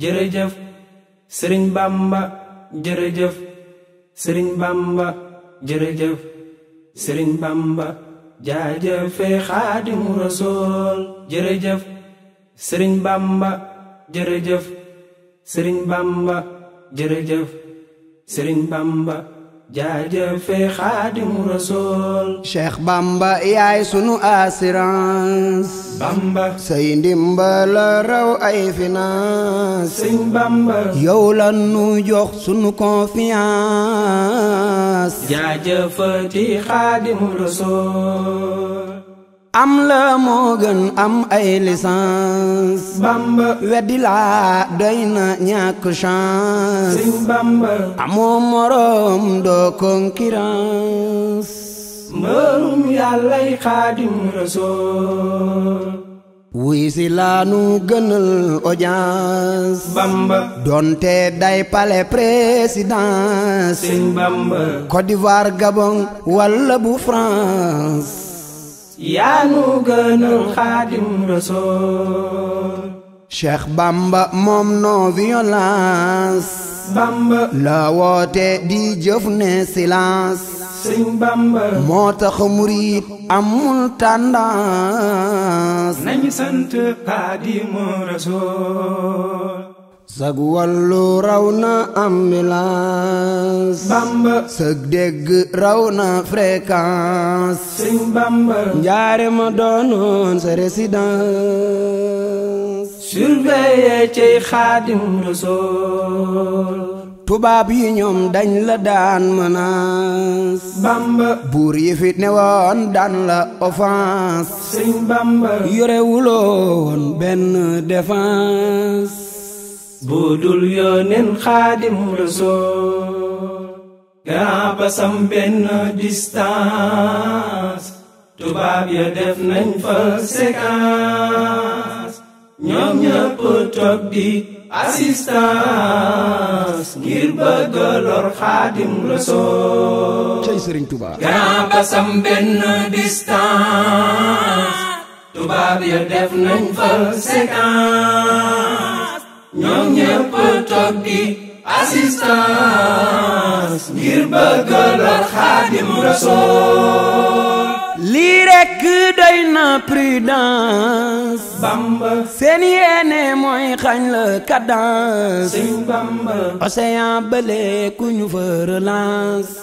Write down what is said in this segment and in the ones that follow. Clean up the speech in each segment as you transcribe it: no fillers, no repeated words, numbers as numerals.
jërëjëf Sëriñ Bamba jërëjëf Sëriñ Bamba jërëjëf Sëriñ Bamba jaajëfe Xaadimu Rasuul jërëjëf Sëriñ Bamba jërëjëf Sëriñ Bamba jërëjëf Sëriñ Bamba jaajëfe Xaadimu Rasuul. Cheikh Bamba yaay sunu assurance. Bamba say ndimbal raw ay finance. Sëriñ Bamba yow la nu jox sunu confiance. jaajëfati Xaadimu Rasuul. am la moo gën am ay licence. Bamba weddi laa doy na ñàkk chance. Sëriñ Bamba amoo morom doo concurrence. mbërum yàllay Xaadimu Rasuul. wuy si laa nu gënal audience. Bamba donte day palais présidence. Sëriñ Bamba Côte d'Ivoire Gabon walla bu France. yaa nu gënal Xaadimu Rasuul. Cheikh Bamba moom non violence. Bamba la woote di jëf ne silence. Sëriñ Bamba moo tax murit amul tendance. nañu sant Xaadimu Rasuul. sag wàllu raw na ambulance. Bamba sag dégg raw na fréquence. Sëriñ Bamba njaare ma doonoon sa résidence. surveiller ci Xaadimu Rasuul. tubaab yi ñoom dañ la daan menace. Bamba buur yi fi ne woon daan la offense. Sëriñ Bamba yore wuloon benn défense. budul yónneen Xaadimu Rasuul. grand basam benn distance. tubaab ya def nañ fa séquence. ñoom ñëpp toog di assistance. ngir bëgg lor Xaadimu Rasuul. cey Sëriñ Tuba. grand basam benn distance. tubaab ya def nañ fa séquence. ñoom ñëpp toog di assistance. ngir bëgg lor Xaadimu Rasuul. lii rekk doy na prudence. Bamba seen yéene mooy xañ la cadence. Sëriñ Bamba océan bële ku ñu fa relance.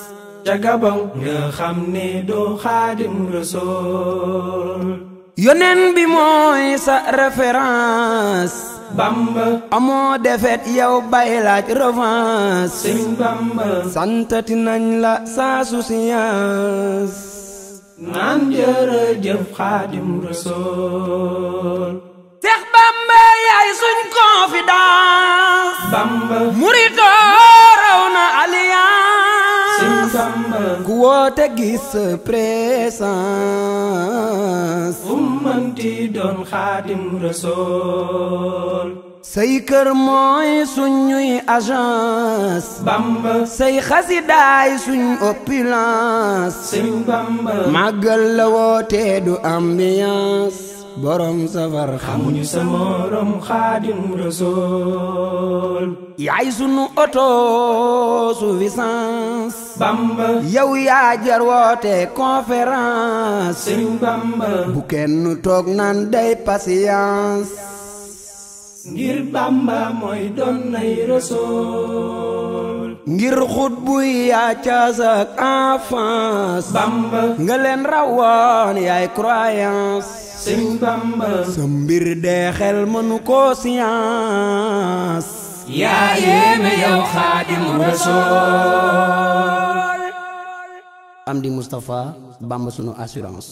ca Gabon nga xam ne doo Xaadimu Rasuul. yonen bi mooy sa référence. Bamba amoo defet yow bay laaj revanche. Sëriñ Bamba santati nañ la sa souciance. naan jërëjëf Xaadimu Rasuul. Seex Bamba yaay suñ confidence. Bamba murito raw na alliance. Sëriñ Bamba ku woote gis sa présence. fu mënti doon Xaadimu Rasuul. say kër mooy suñuy agence. Bamba say xasidaay suñ opulence. Sëriñ Bamba màggal la woote du ambiance. borom safar xamuñu sa morom Xaadimu Rasuul. yaay sunu autosuffisance. Bamba yow yaa jar woote conférence. Sëriñ Bamba bu kenn toog naan day patience. ngir Bamba mooy doon nay Rasuul. ngir xut buy yaa caas ak enfance. Bamba nga leen rawoon yaay croyance. Sëriñ Bamba sa mbir dee xel mënu ko science. yaa yéeme yow Xaadimu Rasuul. Amdi Moustapha Bamba sunu assurance.